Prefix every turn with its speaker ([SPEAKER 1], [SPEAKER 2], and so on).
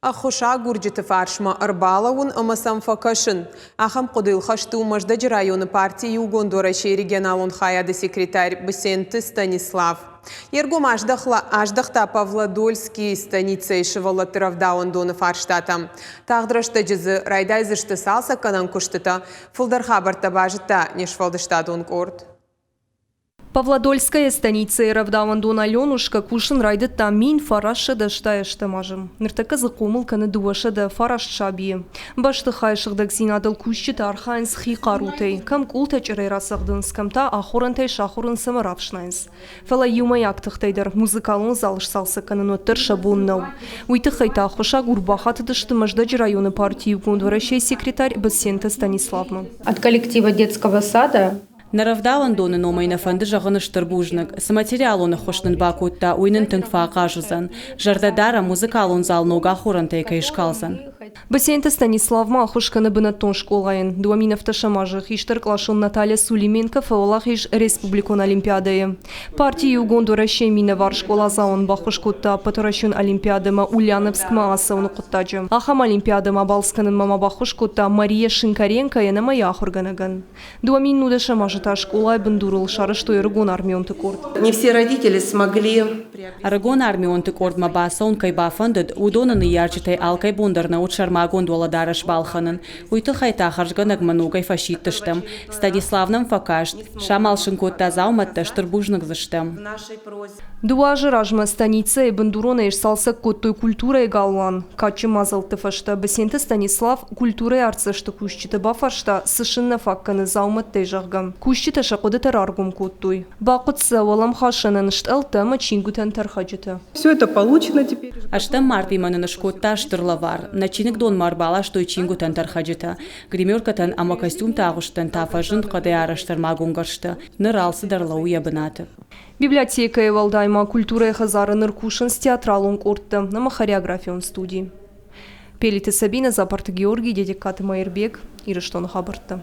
[SPEAKER 1] Ӕххуысагурджыты фарсмӕ ӕрбалӕууын ӕмӕ сӕм фӕкӕсын. Ахӕм хъуыдыйыл хӕст у Мӕздӕджы районы парти Иугонд Уӕрӕсейы регионалон хайады секретарь Бысенты Станислав. Йе ргом аздӕхта Павлодольскийы станицӕйы сывӕллӕтты рӕвдауӕндоны фарстатӕм. Тагъд рӕстӕджы дзы райдайдзысты цалцӕггӕнӕн куыстытӕ. Фылдӕр хабӕрттӕ базыдта не сфӕлдыстадон къорд.
[SPEAKER 2] Павлодольская станицӕйы рӕвдауӕндон Аленушка кусын райдыдта 1988 азы. Ныртӕккӕ дзы хъомыл кӕны 209 сабийы. Бӕстыхайы сыгъдӕгдзинадыл кусджытӕ архайынц хи хъарутӕй. Кӕм къултӕ чъырӕй рацӕгъдынц, кӕм та ахорӕнтӕй сахуырынц ӕмӕ рафснайынц. Фӕлӕ иумӕйаг тыхтӕй дӕр музыкалон зал сцалцӕг кӕнын уӕддӕр сӕ бон нӕу. Уый тыххӕй та ӕххуысагур бахатыдысты Мӕздӕджы районы партийы Иугонд Уӕрӕсейы секретарь Быценты Станиславмӕ.
[SPEAKER 3] От коллектива детского сада
[SPEAKER 4] Нӕ рӕвдауӕндоны номӕй нӕ фӕнды зӕгъын стыр бузныг. Цы материалон ӕххуыс нын бакодта, уый нын тынг фӕахъаз уыдзӕн. Зӕрдӕ дарӕм, музыкалон зал ног ахорӕнтӕй кӕй скалдзӕн.
[SPEAKER 2] Бысенты Станислав ма ӕххуыс кӕны бынӕттон скъолайӕн. 2017 азы хистӕркъласон Наталья Сулименко фӕуӕлахиз республикон олимпиадӕйы. Парти Иугонд Уӕрӕсе минӕвар скъоладзауӕн баххуыс кодта Ӕппӕтуӕрӕсеон олимпиадӕмӕ Ульяновскмӕ ацӕуыны хъуыддаджы. Ахӕм олимпиадӕмӕ балц кӕнынмӕ ма баххуыс кодта Мария Шинкаренкойӕн ӕмӕ йӕ ахуыргӕнӕгӕн. 2019 азы та скъолайы бындурыл сарӕзтой ӕрыгон армионты къорд.
[SPEAKER 5] Не все родители смогли.
[SPEAKER 4] Ӕрыгон армионты къордмӕ бацӕуын кӕй бафӕндыд, уыдоны ныййарджытӕй алкӕй бон дӕр нӕ уыд сӕрмагонд уӕлӕдарӕс балхӕнын. Уый тыххӕй та хӕрзгӕнӕгмӕ ногӕй фӕсидтыстӕм. Станислав нӕм фӕкаст, самал сын кодта дзаумӕттӕ, стыр бузныг дзы стӕм.
[SPEAKER 2] Дыууӕ азы размӕ станицӕйы бындуронӕй сцалцӕг кодтой культурӕйы галуан. Кадджын мадзӕлтты фӕстӕ Бысенты Станислав культурӕйы артдзӕсты кусджыты бафарста, цы сын нӕ фаг кӕны дзаумӕттӕй, зӕгъгӕ. Кусджытӕ сӕ хъуыдытӕ раргом кодтой. Бахъуыд сӕ уӕлӕмхасӕнӕн стъӕлттӕ ӕмӕ чингуытӕн тӕрхӕджытӕ.
[SPEAKER 5] Все это получено теперь.
[SPEAKER 4] Ӕстӕм мартъимӕ нын скодта стыр лӕвар. Нӕ чиныгдонмӕ ӕрбаластой чингуытӕн тӕрхӕджытӕ. Гримеркӕтӕн ӕмӕ костюмты агъуыстӕн та фӕзынд хъӕдӕй арӕзт ӕрмагонгӕрзтӕ. Ныр алцыдӕр лӕууы йӕ бынаты.
[SPEAKER 2] Библиотекӕйы уӕлдай ма культурӕйы хӕдзары ныр кусынц театралон къордтӕ ӕмӕ хореографион студи. Пелиты Сабинӕ, Дзапарты Георгий, Дедегкаты Маирбег, Ирыстоны хабӕрттӕ.